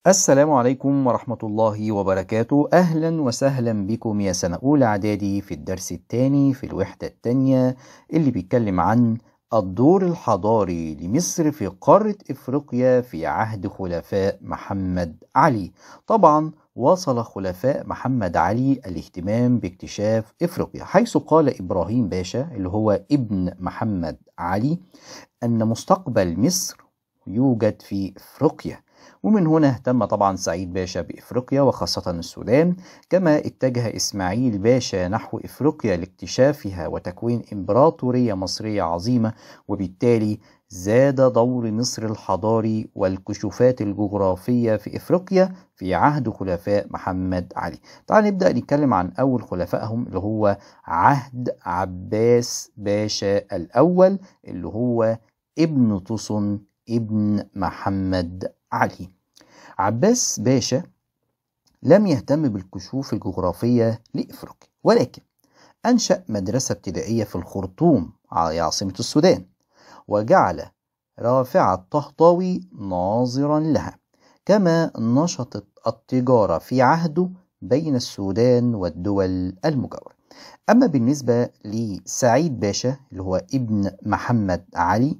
السلام عليكم ورحمة الله وبركاته. أهلا وسهلا بكم يا سنة أولى إعدادي في الدرس الثاني في الوحدة الثانية اللي بيتكلم عن الدور الحضاري لمصر في قارة إفريقيا في عهد خلفاء محمد علي. طبعا واصل خلفاء محمد علي الاهتمام باكتشاف إفريقيا، حيث قال إبراهيم باشا اللي هو ابن محمد علي أن مستقبل مصر يوجد في إفريقيا، ومن هنا اهتم طبعا سعيد باشا بإفريقيا وخاصة السودان، كما اتجه إسماعيل باشا نحو إفريقيا لاكتشافها وتكوين إمبراطورية مصرية عظيمة، وبالتالي زاد دور مصر الحضاري والكشوفات الجغرافية في إفريقيا في عهد خلفاء محمد علي. تعال نبدأ نتكلم عن أول خلفائهم اللي هو عهد عباس باشا الأول اللي هو ابن طوسون ابن محمد علي. عباس باشا لم يهتم بالكشوف الجغرافية لإفريقيا، ولكن أنشأ مدرسة ابتدائية في الخرطوم عاصمة السودان، وجعل رافع الطهطاوي ناظرا لها، كما نشطت التجارة في عهده بين السودان والدول المجاورة. أما بالنسبة لسعيد باشا اللي هو ابن محمد علي،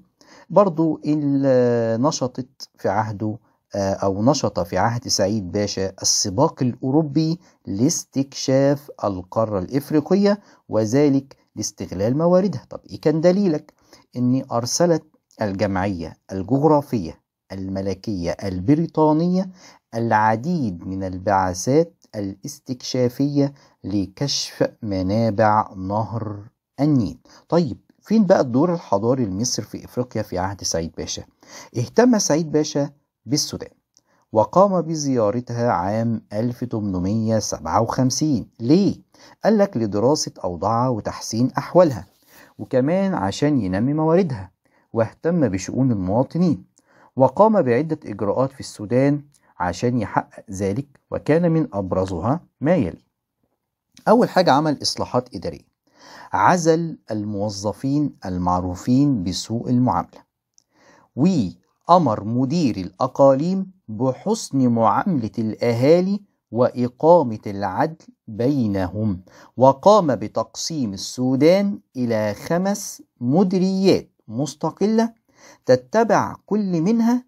برضو نشطت في عهده أو نشط في عهد سعيد باشا السباق الأوروبي لاستكشاف القارة الإفريقية، وذلك لاستغلال مواردها. طب إيه كان دليلك؟ إني أرسلت الجمعية الجغرافية الملكية البريطانية العديد من البعثات الاستكشافية لكشف منابع نهر النيل. طيب فين بقى الدور الحضاري لمصر في إفريقيا في عهد سعيد باشا؟ اهتم سعيد باشا بالسودان وقام بزيارتها عام 1857. ليه؟ قال لك لدراسة أوضاعها وتحسين أحوالها، وكمان عشان ينمي مواردها، واهتم بشؤون المواطنين، وقام بعدة إجراءات في السودان عشان يحقق ذلك، وكان من أبرزها ما يلي. أول حاجة عمل إصلاحات إدارية، عزل الموظفين المعروفين بسوء المعاملة، وأمر مدير الأقاليم بحسن معاملة الأهالي وإقامة العدل بينهم، وقام بتقسيم السودان إلى 5 مديريات مستقلة تتبع كل منها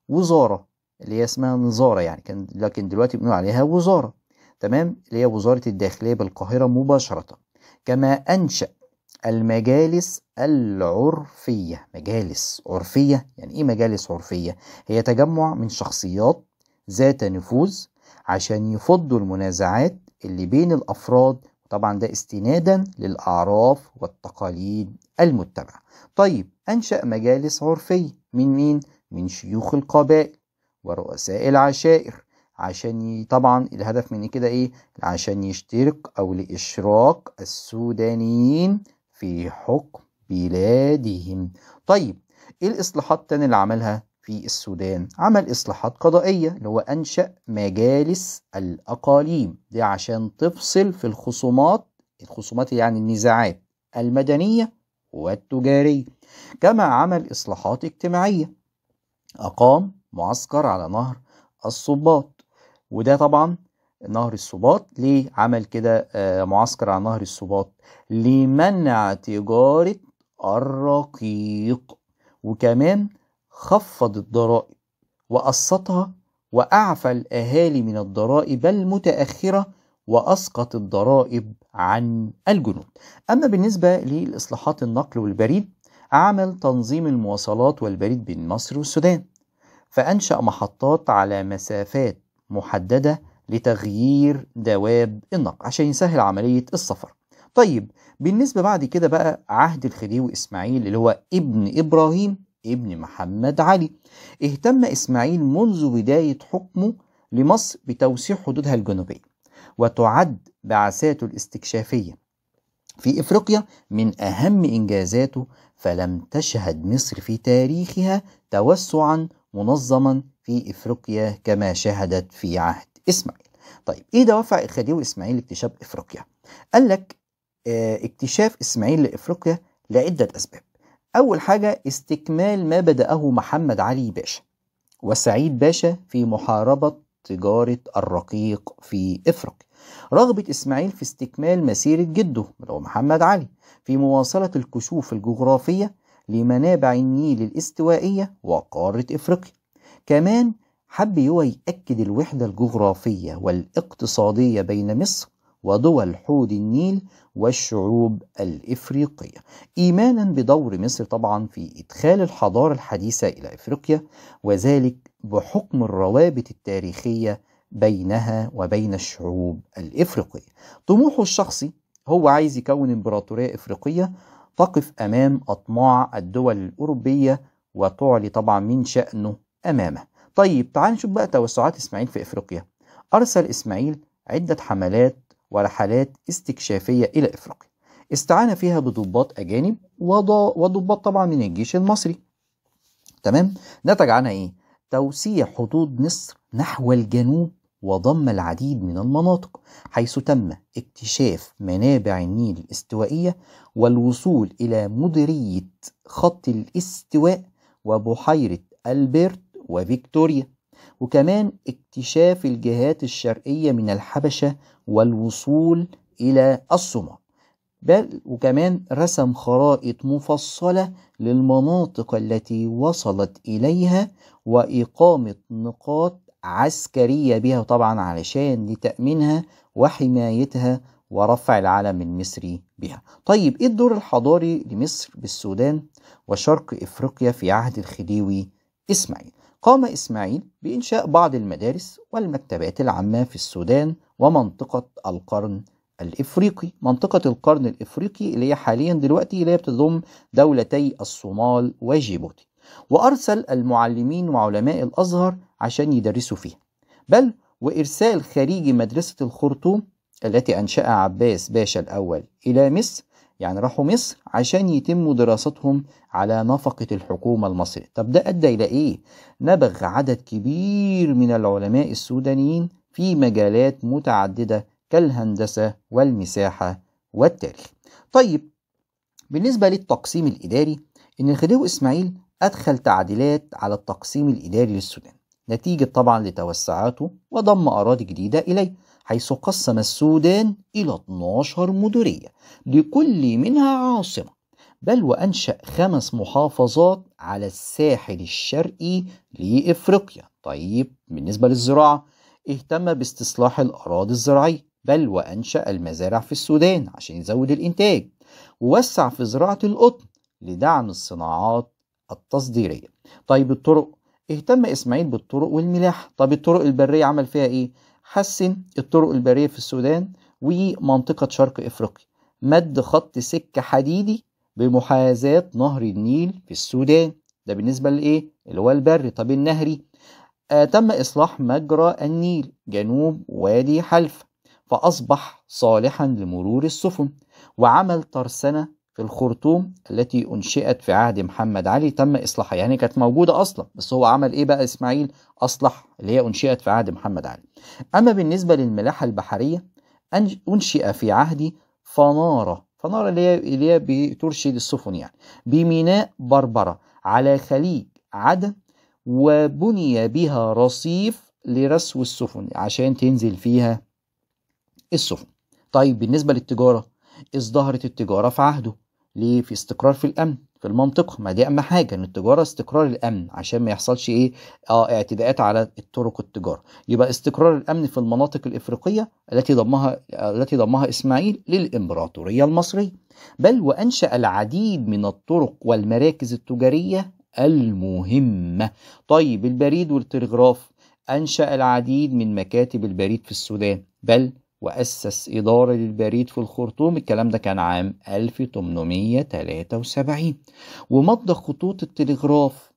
وزارة اللي هي اسمها نظارة يعني، كان لكن دلوقتي بنقول عليها وزارة، تمام، اللي هي وزارة الداخلية بالقاهرة مباشرة. كما أنشأ المجالس العرفية. مجالس عرفية يعني إيه مجالس عرفية؟ هي تجمع من شخصيات ذات نفوذ عشان يفضوا المنازعات اللي بين الأفراد، طبعا ده استنادا للأعراف والتقاليد المتبعة. طيب أنشأ مجالس عرفية من مين؟ من شيوخ القبائل ورؤساء العشائر، عشان طبعا الهدف من كده ايه؟ عشان يشترك او لاشراك السودانيين في حكم بلادهم. طيب ايه الاصلاحات التانية اللي عملها في السودان؟ عمل اصلاحات قضائية اللي هو انشأ مجالس الاقاليم، دي عشان تفصل في الخصومات، الخصومات يعني النزاعات المدنية والتجارية. كما عمل اصلاحات اجتماعية، اقام معسكر على نهر الصباط، وده طبعا نهر الصباط ليه عمل كده معسكر على نهر الصباط؟ لمنع تجارة الرقيق، وكمان خفض الضرائب وقسطها، وأعفى الأهالي من الضرائب المتأخرة، وأسقط الضرائب عن الجنود. أما بالنسبة للإصلاحات النقل والبريد، عمل تنظيم المواصلات والبريد بين مصر والسودان، فأنشأ محطات على مسافات محددة لتغيير دواب النقل عشان يسهل عملية السفر. طيب بالنسبة بعد كده بقى عهد الخديوي إسماعيل اللي هو ابن إبراهيم ابن محمد علي. اهتم إسماعيل منذ بداية حكمه لمصر بتوسيع حدودها الجنوبية، وتعد بعثاته الاستكشافية في إفريقيا من أهم إنجازاته، فلم تشهد مصر في تاريخها توسعا منظما في إفريقيا كما شهدت في عهد إسماعيل. طيب إيه دوافع الخديوي إسماعيل لاكتشاف إفريقيا؟ قال لك اكتشاف إسماعيل لإفريقيا لعدة أسباب. أول حاجة استكمال ما بدأه محمد علي باشا، وسعيد باشا في محاربة تجارة الرقيق في إفريقيا. رغبة إسماعيل في استكمال مسيرة جده اللي هو محمد علي في مواصلة الكشوف الجغرافية لمنابع النيل الاستوائية وقارة إفريقيا. كمان حب هو يأكد الوحدة الجغرافية والاقتصادية بين مصر ودول حوض النيل والشعوب الإفريقية، إيمانا بدور مصر طبعا في إدخال الحضارة الحديثة إلى إفريقيا، وذلك بحكم الروابط التاريخية بينها وبين الشعوب الإفريقية. طموحه الشخصي هو عايز يكون إمبراطورية إفريقية تقف أمام أطماع الدول الأوروبية وتعلي طبعا من شأنه أمامه. طيب تعال نشوف بقى توسعات إسماعيل في إفريقيا. أرسل إسماعيل عدة حملات ورحلات استكشافية إلى إفريقيا، استعان فيها بضباط أجانب وضباط طبعا من الجيش المصري. تمام، نتج عنها إيه؟ توسيع حدود مصر نحو الجنوب وضم العديد من المناطق، حيث تم اكتشاف منابع النيل الاستوائية والوصول إلى مديرية خط الاستواء وبحيرة ألبرت وفيكتوريا، وكمان اكتشاف الجهات الشرقية من الحبشة والوصول إلى الصومال، بل وكمان رسم خرائط مفصلة للمناطق التي وصلت إليها وإقامة نقاط عسكرية بها طبعا علشان لتأمينها وحمايتها ورفع العلم المصري بها. طيب إيه الدور الحضاري لمصر بالسودان وشرق إفريقيا في عهد الخديوي إسماعيل؟ قام إسماعيل بإنشاء بعض المدارس والمكتبات العامة في السودان ومنطقة القرن الإفريقي. منطقة القرن الإفريقي اللي هي حاليا دلوقتي اللي هي بتضم دولتي الصومال وجيبوتي، وأرسل المعلمين وعلماء الأزهر عشان يدرسوا فيها، بل وإرسال خريج مدرسة الخرطوم التي أنشأها عباس باشا الأول إلى مصر، يعني راحوا مصر عشان يتموا دراستهم على نفقة الحكومة المصرية. طب ده أدى إلى إيه؟ نبغ عدد كبير من العلماء السودانيين في مجالات متعددة كالهندسة والمساحة والتاريخ. طيب بالنسبة للتقسيم الإداري، إن الخديوي إسماعيل أدخل تعديلات على التقسيم الإداري للسودان نتيجة طبعا لتوسعاته وضم أراضي جديدة إليه، حيث قسم السودان إلى 12 مديرية لكل منها عاصمة، بل وأنشأ 5 محافظات على الساحل الشرقي لإفريقيا. طيب بالنسبة للزراعة، اهتم باستصلاح الأراضي الزراعية، بل وأنشأ المزارع في السودان عشان يزود الإنتاج، ووسع في زراعة القطن لدعم الصناعات التصديرية. طيب الطرق، اهتم إسماعيل بالطرق والملاحة. طب الطرق البرية عمل فيها إيه؟ حسن الطرق البرية في السودان ومنطقة شرق إفريقيا، مد خط سكة حديدي بمحاذاة نهر النيل في السودان، ده بالنسبة لإيه؟ اللي هو البري. طب النهري، تم إصلاح مجرى النيل جنوب وادي حلفا فأصبح صالحا لمرور السفن، وعمل ترسانة في الخرطوم التي أنشئت في عهد محمد علي، تم إصلاحها، يعني كانت موجودة أصلا بس هو عمل إيه بقى إسماعيل؟ أصلح اللي هي أنشئت في عهد محمد علي. أما بالنسبة للملاحة البحرية، أنشئ في عهد فنارة، فنارة اللي هي بترشد السفن يعني، بميناء بربرة على خليج عدن، وبني بها رصيف لرسو السفن عشان تنزل فيها السفن. طيب بالنسبة للتجارة، ازدهرت التجارة في عهده، ليه؟ في استقرار في الأمن في المنطقة، ما دي أهم حاجة إن التجارة استقرار الأمن عشان ما يحصلش إيه اعتداءات على الطرق التجارة، يبقى استقرار الأمن في المناطق الإفريقية التي ضمها إسماعيل للإمبراطورية المصرية، بل وأنشأ العديد من الطرق والمراكز التجارية المهمة. طيب البريد والتلغراف، أنشأ العديد من مكاتب البريد في السودان، بل وأسس إدارة للبريد في الخرطوم، الكلام ده كان عام 1873، ومضى خطوط التلغراف،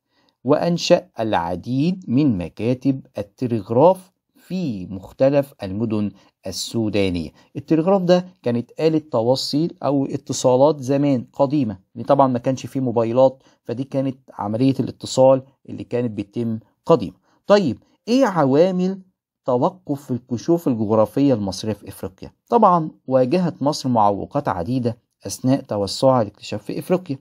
وأنشأ العديد من مكاتب التلغراف في مختلف المدن السودانية. التلغراف ده كانت آلة توصيل أو اتصالات زمان قديمة، لأن طبعا ما كانش فيه موبايلات، فدي كانت عملية الاتصال اللي كانت بتتم قديمة. طيب إيه عوامل توقف الكشوف الجغرافية المصرية في إفريقيا؟ طبعا واجهت مصر معوقات عديدة أثناء توسعها الاكتشاف في إفريقيا،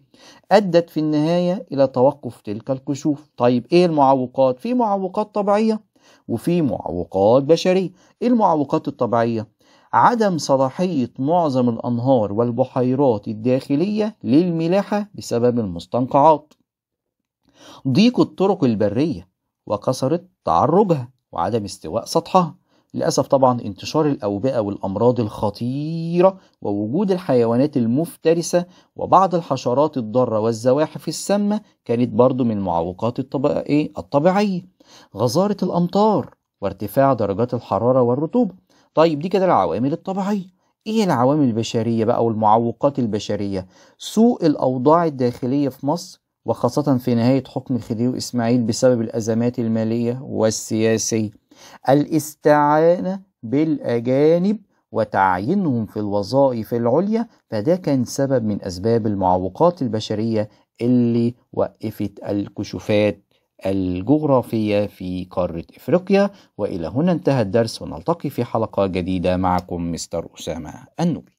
أدت في النهاية إلى توقف تلك الكشوف. طيب إيه المعوقات؟ في معوقات طبيعية وفي معوقات بشرية. إيه المعوقات الطبيعية؟ عدم صلاحية معظم الأنهار والبحيرات الداخلية للملاحة بسبب المستنقعات، ضيق الطرق البرية وكثرة تعرجها وعدم استواء سطحها، للأسف طبعا انتشار الأوبئة والأمراض الخطيرة ووجود الحيوانات المفترسة وبعض الحشرات الضارة والزواحف السامة كانت برضو من المعوقات الطبيعية، غزارة الأمطار وارتفاع درجات الحرارة والرطوبة. طيب دي كده العوامل الطبيعية. ايه العوامل البشرية بقى والمعوقات البشرية؟ سوء الأوضاع الداخلية في مصر وخاصة في نهاية حكم الخديوي إسماعيل بسبب الأزمات المالية والسياسية، الاستعانة بالأجانب وتعيينهم في الوظائف العليا، فده كان سبب من أسباب المعوقات البشرية اللي وقفت الكشوفات الجغرافية في قارة إفريقيا. وإلى هنا انتهى الدرس، ونلتقي في حلقة جديدة معكم مستر أسامة النوبي.